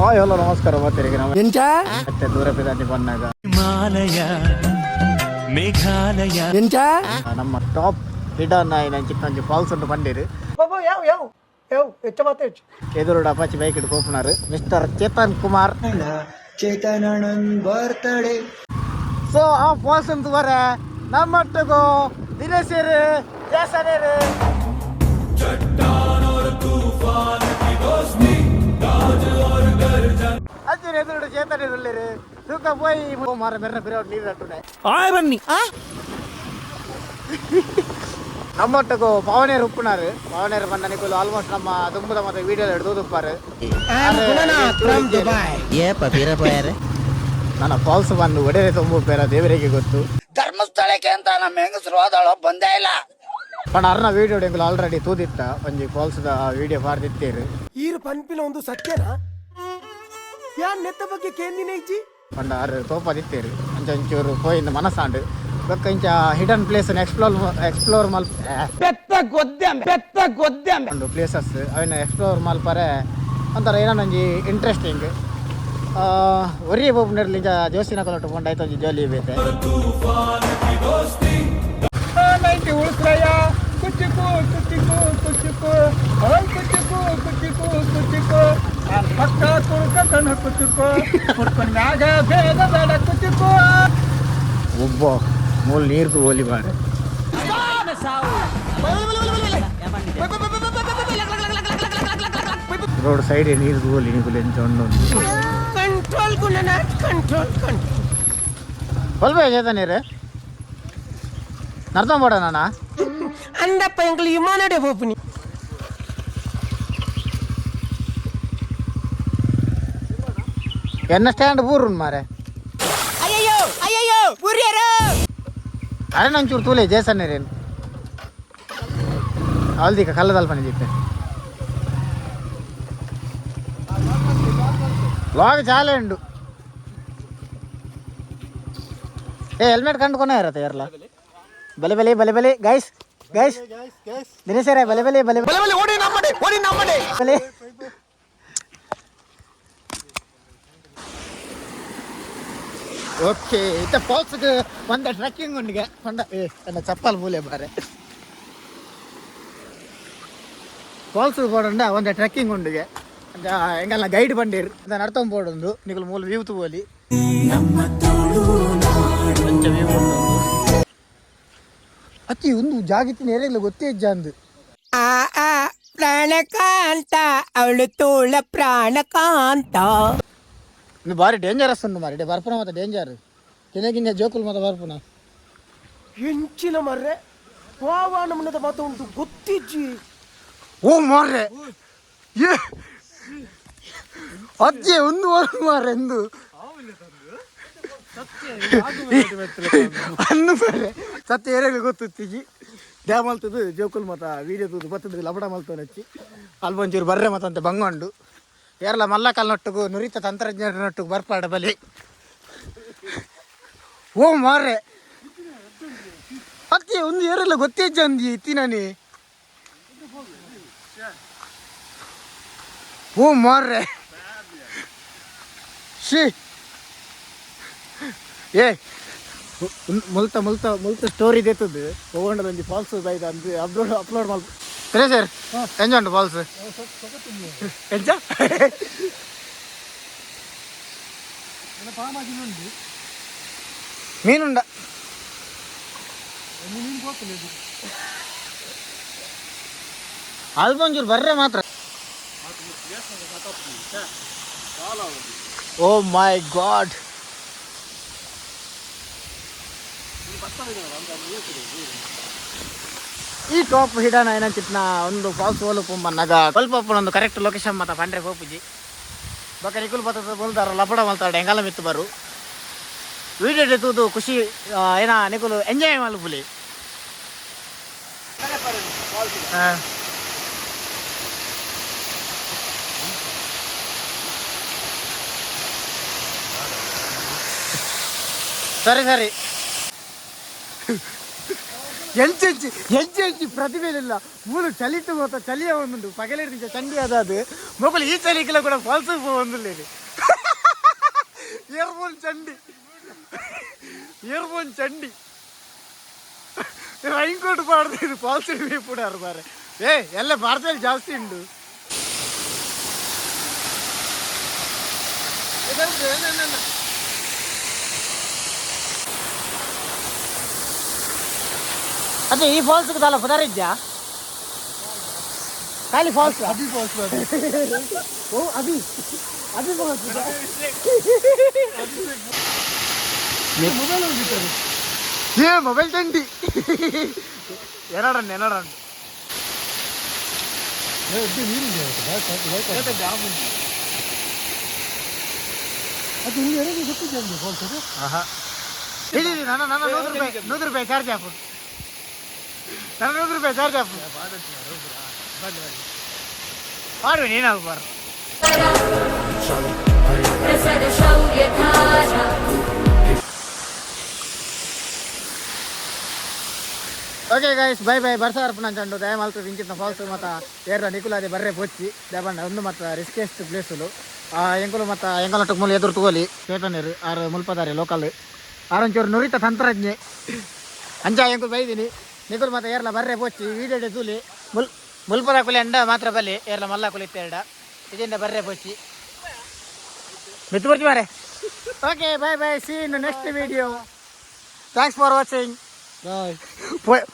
Hi hello ನಮಸ್ಕಾರ ಮಾತೇರಿಗೆ ನಮ್ಮ ಎಂಚ ಮತ್ತೆ ದೂರ ಪಿದಾನಿ ಬಂದಾಗ ಹಿಮಾಲಯ ಮೇಘಾಲಯ ಎಂಚ ನಮ್ಮ ಟಾಪ್ ಹಿಡನ್ ಚಿಕ್ಕ ಒಂಜಿ ಫಾಲ್ಸ್ ಉಂಟು ಬಂದಿರು. ಬಾಬಾ ಯಾವ ಯಾವ ಯಾವ ಹೆಚ್ಚ ಮಾತ ಹೆಚ್ಚು. ಎದುರುಡು ಅಪಾಚಿ ಬೈಕ್ ಇಟ್ಟು ಪೋಪುನಾರು ಮಿಸ್ಟರ್ ಚೇತನ್ ಕುಮಾರ್. ಬರ್ತ್ಡೇ. ಸೊ ಆ ಫಾಲ್ಸ್ ಅಂತ ಬರ ನಮ್ಮಟ್ಟಿಗೂ ದಿನೇಶರು ಜೇಸನೇರು ಅಜ್ಜನ ಎದುರುಡು ಚೇತನ ಉಳ್ಳೇರು ತೂಕ ಪೋಯಿ ಮಾರ ಮೆರ್ನ ಪಿರೋಡ್ ನೀರು ಅಟ್ಟುನೆ. ಆಯ್ ಬನ್ನಿ. ನಮ್ಮೊಟ್ಟಗೂ ಪವನೇರು ಉಪ್ಪುನಾರು ಪವನೇರು ಬಂದ ನಿಕುಲು ಆಲ್ಮೋಸ್ಟ್ ನಮ್ಮ ದುಂಬುದ ಮತ್ತೆ ವಿಡಿಯೋ ಹಿಡಿದು ಉಪ್ಪಾರು. ಏಪ ಬೀರಪ್ಪಯ್ಯಾರೆ. ನನ್ನ ಫಾಲ್ಸ್ ಬಂದು ಒಡೆರೆ ತುಂಬು ಪೇರ ದೇವರಿಗೆ ಗೊತ್ತು. ಧರ್ಮಸ್ಥಳಕ್ಕೆ ಅಂತ ನಮ್ಮ ಹೆಂಗಸರು ಹೋದಳು, ಬಂದೇ ಇಲ್ಲ. ಪಂಡ ಅರ್ನ ವಿಡಿಯೋ ಎಂಕುಲು ಆಲ್ರೆಡಿ ತೂದಿತ್ತ ಒಂಜಿ ಫಾಲ್ಸ್ the video ಪಾರ್ದಿತ್ತೇರು. ಈರು ಪನ್ಪಿನ ಒಂದು ಸತ್ಯನಾ ಯಾನ್ ನೆತ್ತ ಬಗ್ಗೆ ಕೇಂದಿನ ಇಜ್ಜಿ. ಪಂಡ ಅರ್ ತೋಪದಿತ್ತೇರು ಅಂಚ ಒಂಚೂರು ಪೋಯಿಂದ ಮನಸಾಂಡು ಬೊಕ್ಕ ಇಂಚ ಹಿಡನ್ ಪ್ಲೇಸ್ ಎಕ್ಸ್ಪ್ಲೋರ್ ಎಕ್ಸ್ಪ್ಲೋರ್ ಮಲ್ಪ ಪೆತ್ತ ಗೊದ್ದೆ, ಪೆತ್ತ ಗೊದ್ದೆ. ಒಂದು ಪ್ಲೇಸಸ್ ಅವನ್ನ ಎಕ್ಸ್ಪ್ಲೋರ್ ಮಲ್ಪರೆ ಒಂಥರ ಏನೋ ಒಂಜಿ ಇಂಟ್ರೆಸ್ಟಿಂಗ್. ಒರಿಯೇ ಪೋಪುನೆರ್ಲಿ ಇಂಚ ಜೋಸಿನ ಕೊಲಟು ಪೋಂಡ ಆಯ್ತು ಒಂಜಿ ಜೋಲಿ ಬೇತೆ. ಉಳಿಸ್ರಯ್ಯ ಕುಚ್ಚಿಕು ಕುಚ್ಚಿಕು ಕುಚ್ಚಿಕು ಓಯ್ ಕುಚ್ಚಿಕು ಕುಚ್ಚಿಕು ಕುಚ್ಚಿಕು ನಾನ್ ಪಕ್ಕ ಕುಡುಕ ಕಣ ಕುಚ್ಚಿಕು ಕುಡ್ಕೊಂಡ್ ಮ್ಯಾಗ ಬೇಗ ಬೇಡ ಕುಚ್ಚಿಕು. ಒಬ್ಬ ಮೂಲ ನೀರು ಹೋಲಿ ಬಾರೆ. ರೋಡ್ ಸೈಡ್ ನೀರು ಹೋಲಿ ನಿಗುಲು ಎಂಚ ಉಂಡು. Control Gunanath, control control. ಒಲ್ಪ ಚೇತ ನೀರು ನಡ್ಕೊಂಡ್ ಬೋಡ ನಾನ. ಅಂದಪ್ಪ ಎಂಕಲ್ ವಿಮಾನಡೆ ಪೋಪುನಿ. ಎನ್ನ ಸ್ಟ್ಯಾಂಡ್ ಬೂರುನ್ ಮಾರೆ. ಅಯ್ಯಯ್ಯೋ ಅಯ್ಯಯ್ಯೋ ಬುರ್ಯರು. ಅರೆ ನಂಚೂರು ತೂಲೆ ಜೇಸನ್ ನೀರೇನು ಅವಲ್ದಿಕ ಕಲ್ಲದಲ್ಪನೆ ದಿತ್ತೆ ಲಾಗ್ ಚಾಲೆ ಉಂಡು. ಏ ಹೆಲ್ಮೆಟ್ ಕಂಡುಕೊನೇ ಇರತ್ತೆ ಇರಲ್ಲ. ಬಲೆ ಬಲೆ ಬಲೆ ಬಲೆ ಗೈಸ್ ಗೈಸ್ ದಿನೇಶರೇ ಬಲೆ ಬಲೆ ಬಲೆ ಬಲೆ ಬಲೆ ಓಡಿ ನಮ್ಮಡೆ ಓಡಿ ನಮ್ಮಡೆ. ಬಲೆ. ಓಕೆ ಇತ್ತ ಫಾಲ್ಸ್ಗೆ ಒಂದ ಟ್ರೆಕ್ಕಿಂಗ್ ಉಂಡಿಗೆ ಪಂಡ ಏ ನನ್ನ ಚಪ್ಪಲ್ ಮೂಲೆ ಬಾರೆ. ಫಾಲ್ಸ್ ಬೋಡುಂಡ ಒಂದ ಟ್ರೆಕ್ಕಿಂಗ್ ಉಂಡಿಗೆ ಎಂಗಲ್ಲ ಗೈಡ್ ಬಂದಿರ್ ನಡ್ತೊಂದು ಬೋಡುಂದು ನಿಕುಲು ಮೂಲ ವ್ಯೂ ತೂವೊಲಿ ಒಂಚ ವ್ಯೂ ಉಂಡು. ಅತ್ತಿ ಒಂದು ಜಾಗಿತ್ತಿನ ಏರಿಯಲ್ಲ ಗೊತ್ತೇ ಇಜ್ಜ ಅಂದು. ಆ ಆ ಪ್ರಾಣಕಾಂತ ಅವಳು ತೋಳ ಪ್ರಾಣಕಾಂತ. ಇದು ಭಾರಿ ಡೇಂಜರಸ್ ಉಂಡು ಮಾರಿ ಬರ್ಪುನ ಮತ್ತೆ ಡೇಂಜರ್ ಕಿನ್ನೆ ಕಿನ್ನೆ ಜೋಕುಲ್ ಮತ್ತೆ ಬರ್ಪುನ. ಎಂಚಿನ ಮರ್ರೆ ವಾವ ನಮ್ಮನದ ಮಾತ ಉಂಟು ಗೊತ್ತಿಜ್ಜಿ. ಓ ಮಾರ್ರೆ ಏ ಅಜ್ಜೆ ಒಂದು ಮಾರ್ರೆ ಎಂದು ಅನ್ನು ಮಾರ್ರೆ ಸತ್ಯ ಏರಿಯಾಗ ಗೊತ್ತಿಜ್ಜಿ. ಡ್ಯಾಮ್ ಅಲ್ತದ್ದು ಜೋಕುಲ್ ಮತ ವೀಡಿಯೋ ತೂದು ಬತ್ತದ ಲಬಡ ಮಲ್ತೋನಚ್ಚಿ ಅಲ್ಬೊಂಚೂರು ಬರ್ರೆ ಮತ್ತಂತೆ ಬಂಗೊಂಡು ಏರ್ಲ ಮಲ್ಲ ಕಲ್ನೊಟ್ಟಿಗೂ ನುರಿತ ತಂತ್ರಜ್ಞರನೊಟ್ಟಿಗೆ ಬರ್ಪಾಡ ಬಲಿ. ಓ ಮಾರ್ರೆ ಅತ್ತೆ ಒಂದು ಏರೆಲ್ಲ ಗೊತ್ತೇ ಅಂದಿ ಇತ್ತಿನಾನಿ. ಓ ಮಾರ್ರೆ she ಏ ಮುಲ್ತ ಮುಲ್ತ ಮುಲ್ತ ಸ್ಟೋರಿ ದೇತದ್ದು ಹೋಗೊಂಡದ ಒಂಜಿ ಫಾಲ್ಸ್ ಬೈದ ಅಂದು ಅಪ್ಲೋಡ್ ಅಪ್ಲೋಡ್ ಮಲ್ಪ ಸರಿ ಸರ್ ಎಂಜ ಉಂಟು ಫಾಲ್ಸ್ ಎಂಚ? ಮೀನುಂಡ ಅಲ್ಬೊಂಚೂರು ಬರ್ರೆ ಮಾತ್ರ. ಓ ಮೈ ಗಾಡ್. ಈ ಟಾಪ್ ಹಿಡನ ಏನಂಚಿತ್ನ ಒಂದು ಫಾಲ್ಸ್ ಹೋಲು ಪೊಂಬನ್ನಾಗ ಸ್ವಲ್ಪ ಒಂದು ಕರೆಕ್ಟ್ ಲೊಕೇಶನ್ ಮತ್ತ ಪಂಡ್ರೆ ಪೋಪುಜಿ ಬೊಕ ನಿಕುಲು ಬತ್ತದ ಬೋಲ್ದಾರ ಲಪಡ ಮಲ್ತಾಡ ಎಂಗಾಲ ಮಿತ್ತು ಬರು ವಿಡಿಯೋ ತೂದು ಖುಷಿ ಏನ ನಿಕುಲು ಎಂಜಾಯ್ ಮಲ್ಪುಲಿ. ಸರಿ ಸರಿ. ಎಂಚೆಂಚಿ ಎಂಚೆಂಚಿ ಪ್ರತಿಭೆಲಿಲ್ಲ ಮೂಲು ಚಲಿತು ಮಾತ ಚಲಿಯ ಒಂದುಂಡು ಪಗಲಿಡ್ದಿಂಚ ಚಂಡಿ ಅದ ಅದು ಮೊಗಲು ಈ ಚಲಿಕೆಲ್ಲ ಕೂಡ ಫಾಲ್ಸ್ ಒಂದುಲ್ಲ ಏರ್ಬೋನ್ ಚಂಡಿ ಏರ್ಬೋನ್ ಚಂಡಿ ರೈನ್ ಕೋಟ್ ಪಾಡ್ದು ಇದು ಫಾಲ್ಸ್ ಪೂಡಾರು ಬಾರೆ. ಏ ಎಲ್ಲ ಭಾರತದಲ್ಲಿ ಜಾಸ್ತಿ ಉಂಡು. ಅದೇ ಈ ಫಾಲ್ಸ್ ದಾಲ ಪುದಾರಿದ್ಯಾ ಖಾಲಿ ಫಾಲ್ಸ್ ಅಭಿ ಫಾಲ್ಸ್. ಓ ಅಭಿ ಅಭಿ ಫಾಲ್ಸ್. ಮೊಬೈಲ್ ಹೋಗಿದ್ದಾರೆ. ಏ ಮೊಬೈಲ್ ತಂಡಿ ಎನಡನ್ ಎನಡನ್. ನೀರಿದೆ. ಅದು ಇಲ್ಲಿ ಎರೆಗೆ ಗೊತ್ತಿದೆ ನಮಗೆ ಫಾಲ್ಸ್ ಅದು. ಇದು ನನ್ನ ನನ್ನ 100 ರೂಪಾಯಿ, 100 ರೂಪಾಯಿ ಚಾರ್ಜ್ ಹಾಕು. ನನ್ನ 100 ರೂಪಾಯಿ ಚಾರ್ಜ್ ಹಾಕು. ಪಾಡುವೆ ನೀನು ಬಾರು. Okay guys, bye bye. ಬರ್ಸ ಅರ್ಪಣ ಚಂಡು ದಯಮಾಲ್ತು ಇಂಚಿನ ಫಾಲ್ಸ್ ಮತ್ತು ಏರ್ಲ ನಿಕುಲಾದೆ ಬರ್ರೆ ಪೊಚ್ಚಿ ದೇಬಣ್ಣ ಒಂದು ಮತ್ತು ರಿಸ್ಕೆಸ್ಟ್ ಪ್ಲೇಸುಲು ಎಂಕುಲು ಮತ್ತು ಎಂಕಲಟ್ಟಕ್ಕೆ ಮೂಲ ಎದುರು ತಗೋಲಿ ಚೇತನರು ಆರು ಮುಲ್ಪದಾರೆ ಲೋಕಲ್ ಆರೊಂಚೂರು ನುರಿತ ತಂತ್ರಜ್ಞೆ ಅಂಚ ಎಂಕುಲು ಬೈದಿನಿ. ನಿಕುಲು ಮತ್ತು ಏರ್ಲ ಬರ್ರೆ ಪೊಚ್ಚಿ ವೀಡಿಯೋ ತೂಲಿ. ಮುಲ್ ಮುಲ್ಪದ ಕುಲಿ ಅಂಡ ಮಾತ್ರ ಬಲ್ಲಿ ಏರ್ಲ ಮಲ್ಲ ಕುಲಿ ಇತ್ತೆರಡ ಇದರಿಂದ ಬರ್ರೆ ಪೊಚ್ಚಿ ಮಿತ್ತು ಬರ್ತಿ ಮಾರೆ. Okay, bye bye, see in next video. Thanks for watching. Bye.